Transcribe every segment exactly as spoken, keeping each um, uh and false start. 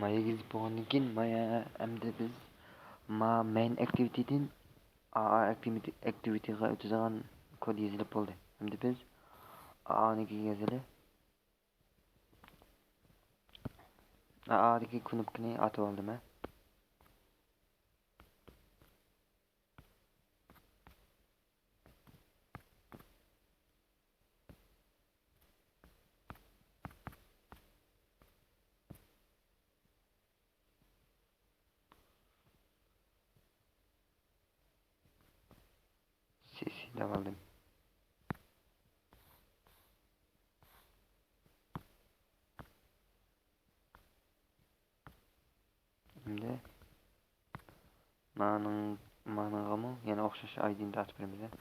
مايا يېزىپ بولغاندىن كېيىن، مايا ئەمدى بىز ما مەين ئاكتىۋىتىدىن ئا ئا ئاكتىۋىتى، ئاكتىۋىتىغا ئۆتىدىغان كود يېزىلىپ بولدى. ئەمدى بىز ئا ئانىڭكىگە يېزىلى. ئا ئادىكى كۇنۇپكىنى ئاتىۋالدىم ھە. سىسى دەۋالدىم. ئەمدى مانىڭ، مانىڭغىمۇ يەنە ئوخشاش ئايدىنى ئاتىپ بېرىمىز.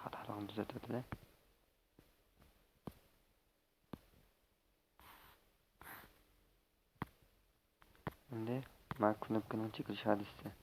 خاتالىقنى تۈزەتتى. ئەمدى ما كۇنۇپكىنىڭ چېكىلىش ھادىسىسى.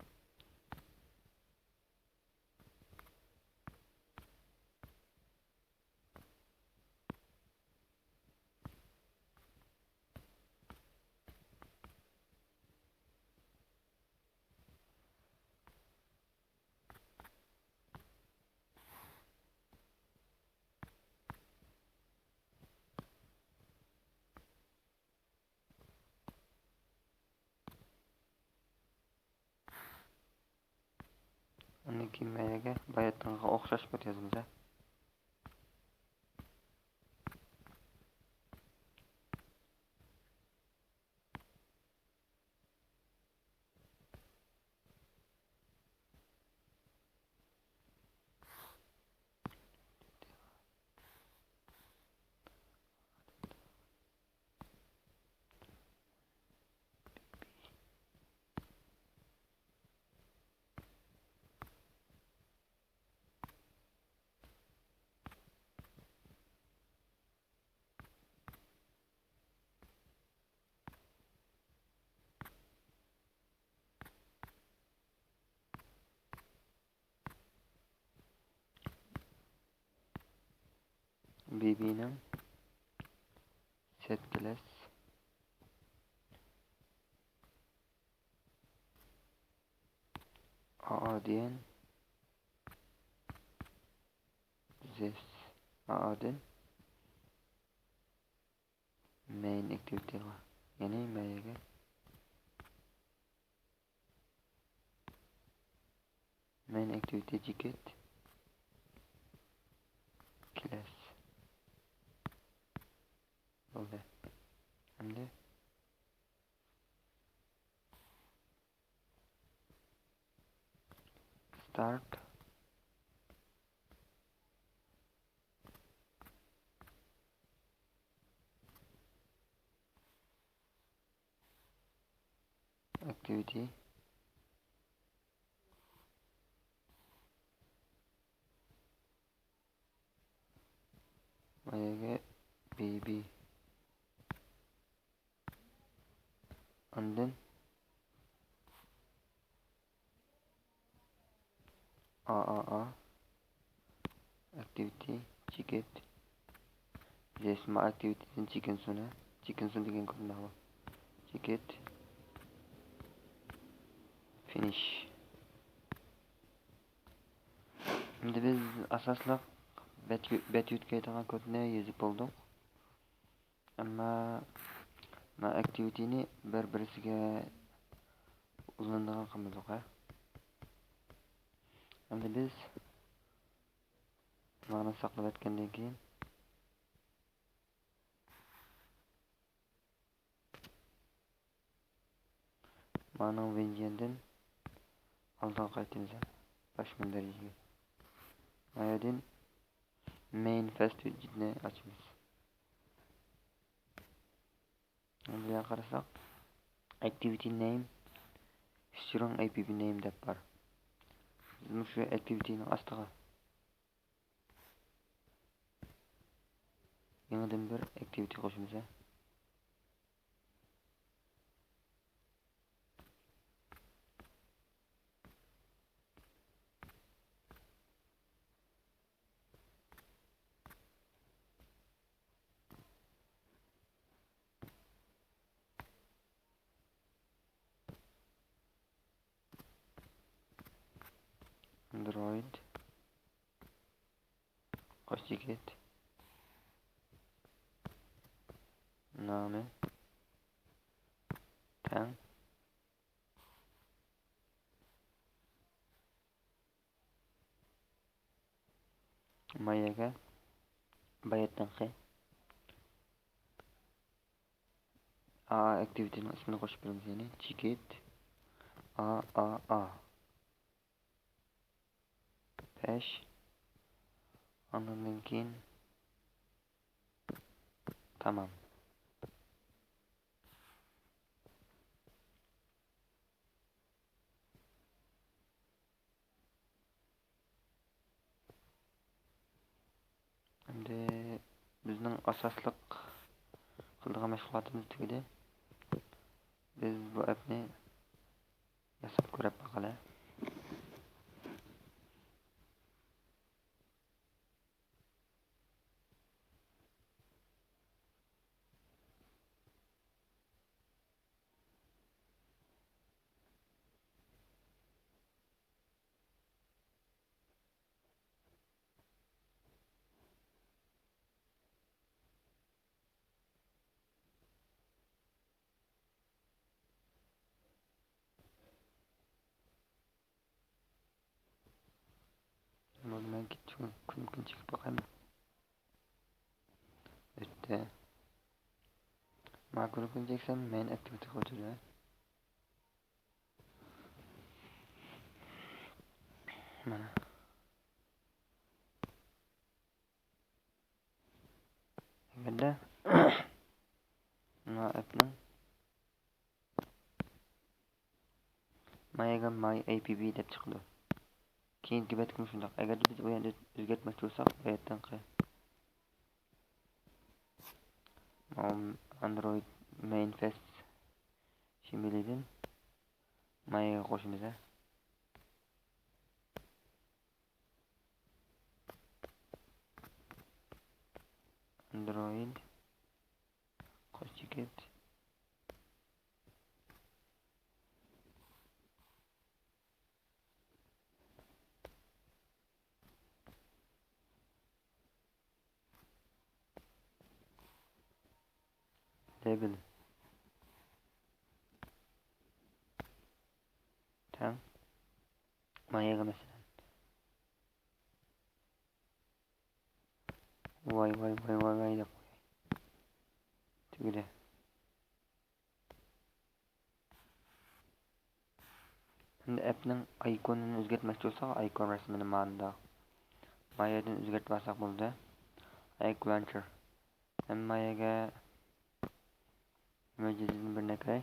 ئۇنىڭ كېيىن مەيەگە باياتقىغا ئوخشاش كود يازىمىز ھە. بىبىنىڭ سەت كىلاس ئا ئا دىن زېس ئا ئا دىن مەين ئاكتىۋىتىغا، يەنى مەيەگە مەين ئاكتىۋىتى جېكېت كىلاس بولدى. ئەمدى ستارت ئاكتىۋىتى. مايەگە بىبى. ئاندىن ئا ئا ئا ئاكتىۋىتى جېكېت. جېسما ئاكتىۋىتىدىن چېكىنسۇن ھە. چېكىنسۇن دېگەن كود نېمە؟ جېكېت فىنىش. ئەمدى بىز ئاساسلىق بەت، بەت يۆتكەيدىغان كودنى يېزىپ بولدۇق. ئەمما مانا ئاكتىۋىتىنى بىر-بىرسىگە ئۇلىنىدىغان قىلمىدۇق ھە. ئەمدى بىز مانا ساقلىۋەتكەندىن كېيىن مانىڭ ۋېنجيەندىن ئالدىغا قايتىمىز ھە. باش مۇندەرىجىگە. مايادىن مەين فەست ھۆججىتىنى ئاچىمىز. بۇ يەرگە قارىساق، ئاكتىۋىتى نەيم، سترىڭ ئەي پى پى نەيم دەپ بار. بىز مۇشۇ ئاكتىۋىتىنىڭ ئاستىغا يېڭىدىن بىر ئاكتىۋىتى قوشىمىز ھە. ئاندرويد. قوش چېكىت. نامى. تەڭ. مايەگە باياتنىڭكى ئا ئا ئاكتىۋىتىنىڭ ئىسمىنى قوشۇپ بېرىمىز، يەنى چېكىت ئا ئا ئا. بەش. ئاندىن كېيىن تامام. ئەمدى بىزنىڭ ئاساسلىق قىلىدىغان مەشغۇلاتىمىز تۈگىدى. بىز بۇ ئەپنى ياساپ كۆرۈپ باقايلى. بولدى، مەن كۈنكىنى چېكىپ باقايمەن. ئۆتتى. ماكروكىنى چەكسەم، مەن ئاكتىۋىتىغا ئۆتىدۇ. مانا. ئەگەردە مانا ئەپنىڭ مايەگە ماي ئەي پى بى دەپ چىقىدۇ. كېيىنكى بەتكىمۇ شۇنداق. ئەگەردە بىز ئۇ يەردە ئۆزگەرتمەكچى بولساق، بۇ يەردىن ئاندرويد مەينفەست شىمىلىدىن مايەگە قوشىمىز. ئاندرويد قوش چېكىت. لېبېل. تەڭ. مايەگە مەسىلەن. ۋاي، ۋاي، ۋاي، ۋاي، ۋاي دەپ قوياي. تۈگىدى. ئەمدى ئەپنىڭ ئايكونىنى ئۆزگەرتمەكچى بولساق، ئايكون رەسىمىنى ماندا مايەدىن ئۆزگەرتىپ ئالساق بولدى. ئايكون لانچېر. ھەممە مايەگە مۆجىزىدىن بىرنى ئەكىرەي.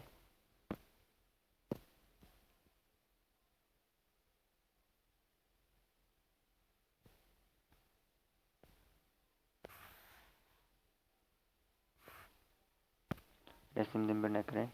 رەسىمدىن بىرنى ئەكىرەي.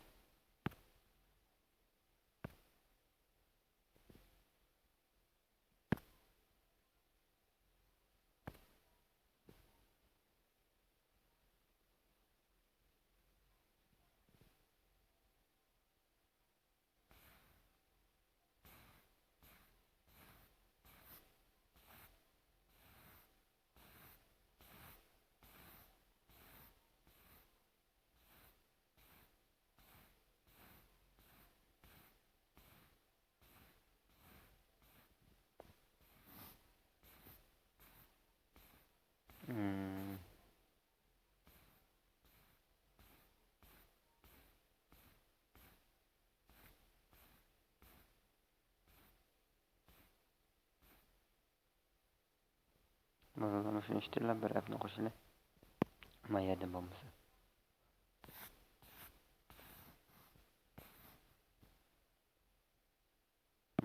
مانا مۇشۇنى ئىشتىرلا بىر ئەپنى قوشىلى. ما يەردىن بولمىسا.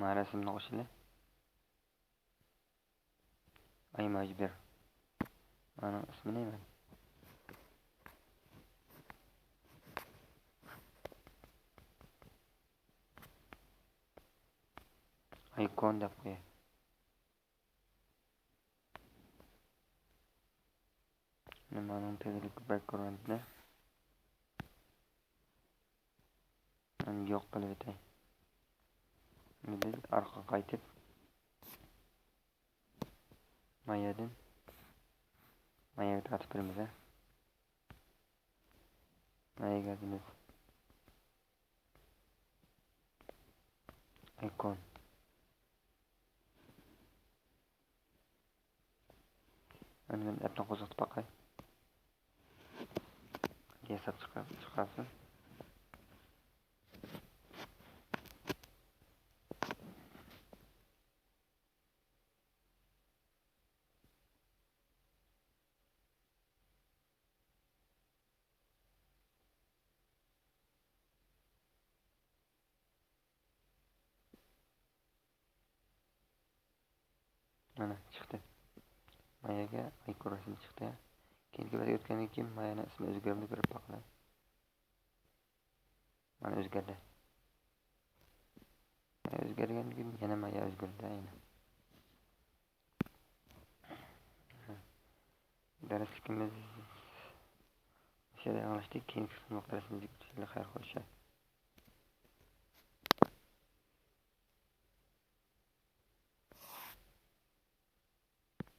ما رەسىمنى قوشىلى. ئاي ماجبىر. مانىڭ ئىسمى نېمە؟ ئايكون دەپ قوياي. مانا مانىڭ تەگلىك بەكگراۋندىنى مەن يوق قىلىۋېتەي. ئەمدى بىز ئارقىغا قايتىپ، مايادىن، ماياغا تارتىپ بېرىمىز، ھە. ماياغا يازىمىز. ئايكون. ئەمدى مەن ئەپنى قوزغىتىپ باقاي. ياساپ چىقار-، چىقارسۇن. مانا چىقتى. ماياغا ئايكون رەسىمى چىقتى. كېيىنكى بەتكە ئۆتكەندىن كېيىن مايانىڭ ئىسمى ئۆزگەرمىدى، كۆرۈپ باقىلى. مانا ئۆزگەردى. مايا ئۆزگەرگەندىن كېيىن يەنە مايا ئۆزگەردى، يەنە. دەرسلىكىمىز مۇشۇ يەردە ئاڭلاشتى. كېيىنكى قىسىملىق دەرسىمىزدە كۆرۈشەيلى. خەير خوش.